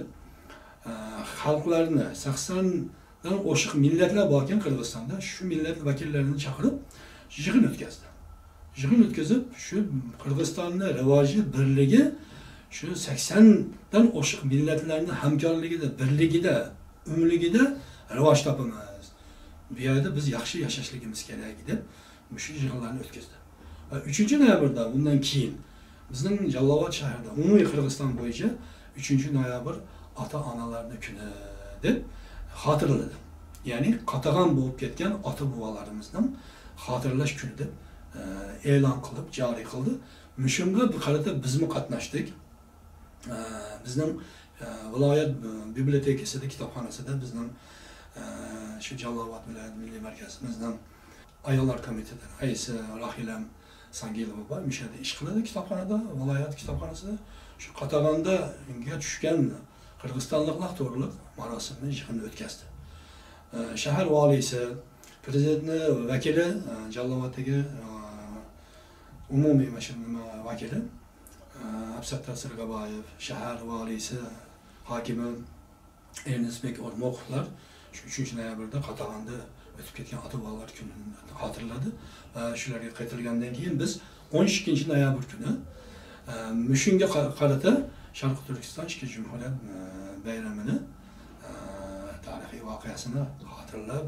ئە، خەلقلەرنى، سەكسەن دىن ئوشۇق مىللەتلەر باركەن قىرغىزىستاندا، شۇ مىللەت ۋەكىللىرىنى چاقىرىپ يىغىن ئۆتكۈزدى. يىغىن ئۆتكۈزۈپ، شۇ قىرغىزىستاننىڭ راۋاجى، بىرلىكى، شۇ سەكسەندىن ئوشۇق مىللەتلەرنىڭ ھەمكارلىقىدا، بىرلىكىدە، ئۆملۈكىدە راۋاج تاپىمىز. بۇ يەردە بىز ياخشى ياشاشلىقىمىز كېرەك دەپ مۇشۇ يىغىنلارنى ئۆتكۈزدى. ۋە ئۈچىنچى نويابىردا، ئۇندىن كېيىن بىزنىڭ جاللاۋات شەھىرىدە ئومۇمىي قىرغىزىستان بويىچە ئۈچىنچى نويابىر ئاتا-ئانىلارنىڭ كۈنى دەپ خاتىرىلىدى. يەنى قاتاغان بولۇپ كەتكەن ئاتا-بوۋالىرىمىزنىڭ خاتىرىلەش كۈنى دەپ، ئە، ئېلان قىلىپ جارى قىلدى. مۇشۇنىڭغا بىر قارىتا بىزمۇ قاتناشتۇق. ئە، بىزنىڭ، ئە، ۋىلايەت، ئە، بىبلىيوتېكىسىدا، كىتابخانىسىدا بىزنىڭ، ئە، شۇ جاللاۋات ۋىلايەت مىللىي مەركىزىمىزنىڭ ئاياللار كومىتېتى رەئىسى راھىلەم سانگىلوۋا بار. مۇشۇ يەردە ئىش قىلىدۇ كىتابخانىدا، ۋىلايەت كىتابخانىسىدا. شۇ قاتاغاندا چۈشكەن قىرغىزىستانلىقلار توغرۇلۇق مۇراسىمنى، يىغىننى ئۆتكۈزدى. ئە، شەھەر ۋالىيسى، پرېزىدېنتنىڭ ۋەكىلى، ئە، جاللاۋاتتىكى، ئە، ئومۇمىي مەشىنىنىڭ ۋەكىلى، ئە، ئابسەتتار سىرگابايېف، شەھەر ۋالىيسى، ھاكىمى، ئېرنېست بېك ئورموقلار شۇ ئۈچىنچى نويابىردا قاتاغاندا ئۆتۈپ كەتكەن ئاتا-بوۋالار كۈنىنى خاتىرىلىدى. ۋە شۇلارغا قېتىلگاندىن كېيىن بىز ئون ئىككىنچى نويابىر كۈنى، ئە، مۇشۇنىڭغا قا-، قارىتا شەرقىي تۈركىستان ئىككىنچى جۇمھۇرىيەت، ئە، بايرىمىنى، ئە، تارىخىي ۋەقەسىنى خاتىرىلەپ،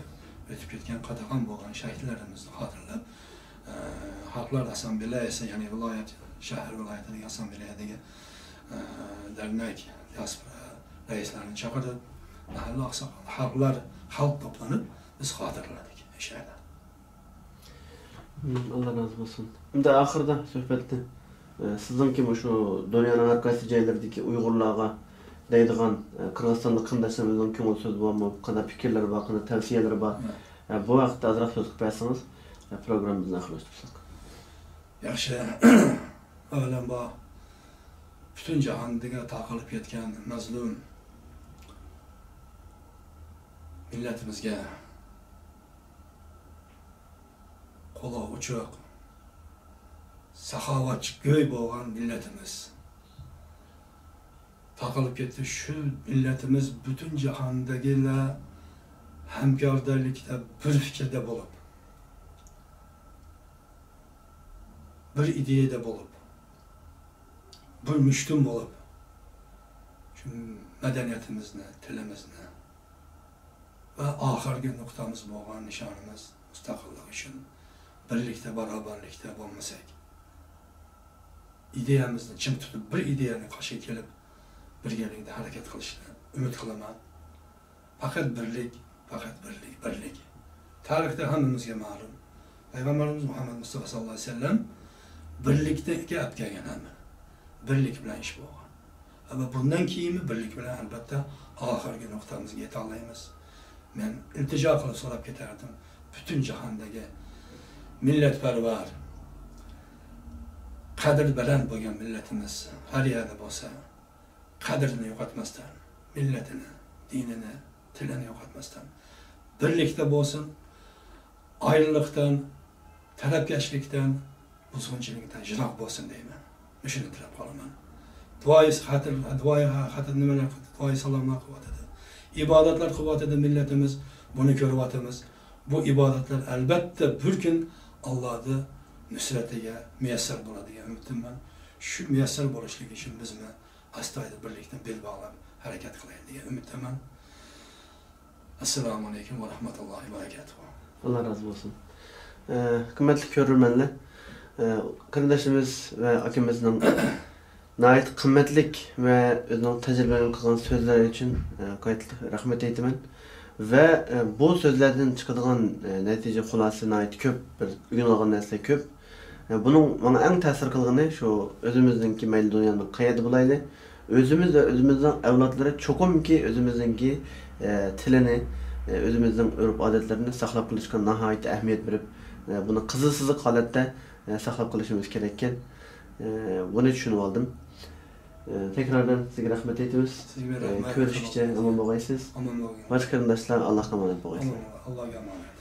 ئۆتۈپ كەتكەن قاتاغان بولغان شەھىتلىرىمىزنى خاتىرىلەپ، ئە، خەلقلەر ئاسسامبلېيەسى، يەنى ۋىلايەت، شەھەر ۋىلايەتلەردىكى ئاسسامبلېيەدىكى، ئە، دەرنەك، دىياسپورا رەئىسلەرنى چاقىرىپ، مەھەللە ئاقساقال، خەلقلەر، خەلق توپلىنىپ، بىز خاتىرىلىدۇق شۇ يەردە. ئاللا رازى بولسۇن. ئەمدى ئاخىرىدا سۆھبەتتە، ئە، سىزنىڭكى مۇشۇ دۇنيانىڭ ھەر قايسى جايلىرىدىكى ئۇيغۇرلارغا دەيدىغان، ئە، قىرغىزىستانلىق قېرىنداشلىرىمىزنىڭ كۆڭۈل سۆزى بارمۇ؟ قانداق پىكىرلىرى بار، قانداق تەۋسىيەلىرى بار؟ ئە، بۇ ھەقتە ئازراق سۆز قىلىپ بەرسىڭىز، ئە، پروگراممىمىزنى ئاخىرلاشتۇرساق. ياخشى. ئەۋۋەلەمبار پۈتۈن جاھاندىكى تارقىلىپ كەتكەن مەزلۇم مىللىتىمىزگە قولى ئوچۇق، ساخاۋەتچى گۆي بولغان مىللىتىمىز تاقىلىپ كەتتى. شۇ مىللىتىمىز پۈتۈن جاھاندىكىلەر ھەمكاردىلىكتە بىر پىكىردە بولۇپ، بىر ئىدىيەدە بولۇپ، بىر مۇشتۇم بولۇپ، شۇ مەدەنىيىتىمىزنى، تىلىمىزنى ۋە ئاخىرقى نۇقتىمىز بولغان نىشانىمىز مۇستەقىللىق ئۈچۈن بىرلىكتە، باراۋەرلىكتە بولمىساق، ئىدىيەمىزنى چىڭ تۇتۇپ، بىر ئىدىيەنى قارشى كېلىپ، بىرگىلىكتە ھەرىكەت قىلىشنى ئۈمىد قىلىمەن. پەقەت بىرلىك، پەقەت بىرلىك، بىرلىك. تارىختا ھەممىمىزگە مەلۇم. پەيغەمبىرىمىز مۇھەممەد مۇستەپا ساللاللاھۇ ئەلەيھى ۋەسەللەم بىرلىكتە ئەپ كەلگەن ھەممە. بىرلىك بىلەن ئىش بولغان. ئەمما بۇندىن كېيىنمۇ بىرلىك بىلەن ئەلبەتتە ئاخىرقى نۇقتىمىزغا يېتەلەيمىز. مەن ئىلتىجا قىلىپ سوراپ كېتەتتىم. پۈتۈن جاھاندىكى مىللەتپەرۋەر، قەدرى بەلەن بولغان مىللىتىمىز ھەر يەردە بولسا، قەدرىنى يوقاتماستىن، مىللىتىنى، دىنىنى، تىلىنى يوقاتماستىن، بىرلىكتە بولسۇن، ئايرىلىقتىن، تەلەپكەشلىكتىن، بۇزغۇنچىلىقتىن يىراق بولسۇن دەيمەن. مۇشۇنى تىلەپ قالىمەن. دۇئايى خاتىر، دۇئايى خاتىر نېمىلەر، دۇئايى سالاملار قىلىۋاتىدۇ. ئىبادەتلەر قىلىۋاتىدۇ مىللىتىمىز. بۇنى كۆرۈۋاتىمىز. بۇ ئىبادەتلەر ئەلبەتتە بىر كۈن ئاللادا نۇسرەتىگە مۇيەسسەر بولىدىغان ئۈمىدتىمەن. شۇ مۇيەسسەر بولۇشلۇقى ئۈچۈن بىزمۇ ئەستايىدىل بىرلىكتە بېل باغلاپ ھەرىكەت قىلايلى دېگەن ئۈمىدتىمەن. ئەسسالامۇ ئەلەيكۇم ۋە رەھمەتۇللاھى ۋە بەرەكاتۇھۇ. ئاللا رازى بولسۇن. ئە، قىممەتلىك كۆرۈرمەنلەر، ئە، قېرىنداشىمىز ۋە ئاكىمىزنىڭ ناھايىتى قىممەتلىك ۋە ئۆزىنىڭ تەجرىبىلىرىنى قىلغان سۆزلىرى ئۈچۈن، ئە، قايتىدىن رەھمەت ئېيتىمەن. ۋە، ئە، بۇ سۆزلەردىن چىقىدىغان، ئە، نەتىجە، خۇلاسە ناھايىتى كۆپ، بىر ئۆگىنىۋالغان نەرسىلەر كۆپ. ئە، بۇنىڭ ماڭا ئەڭ تەسىر قىلغىنى شۇ، ئۆزىمىزنىڭكى، مەيلى دۇنيانىڭ قەيەردە بولايلى، ئۆزىمىز ۋە ئۆزىمىزنىڭ ئەۋلادلىرى چوقۇمكى ئۆزىمىزنىڭكى، ئە، تىلىنى، ئە، ئۆزىمىزنىڭ ئۆرپ-ئادەتلىرىنى ساقلاپ قېلىشقا ناھايىتى ئەھمىيەت بېرىپ، ئە، بۇنى قىزىل سىزىق ھالەتتە، ئە، ساقلاپ قېلىشىمىز كېرەككەن. ئە، بۇنى چۈشىنىۋالدىم. ئە، تەكراردىن سىزگە رەھمەت ئېيتىمىز. سىزگە ئە، رەھمەت. كۆرۈشكىچە ئامان بولغايسىز. ئامان بولغىن. باشقا قېرىنداشلار، ئاللاھقا ئامانەت بولغايسىز. ئامان بولغىن. ئاللاھقا ئامانەت.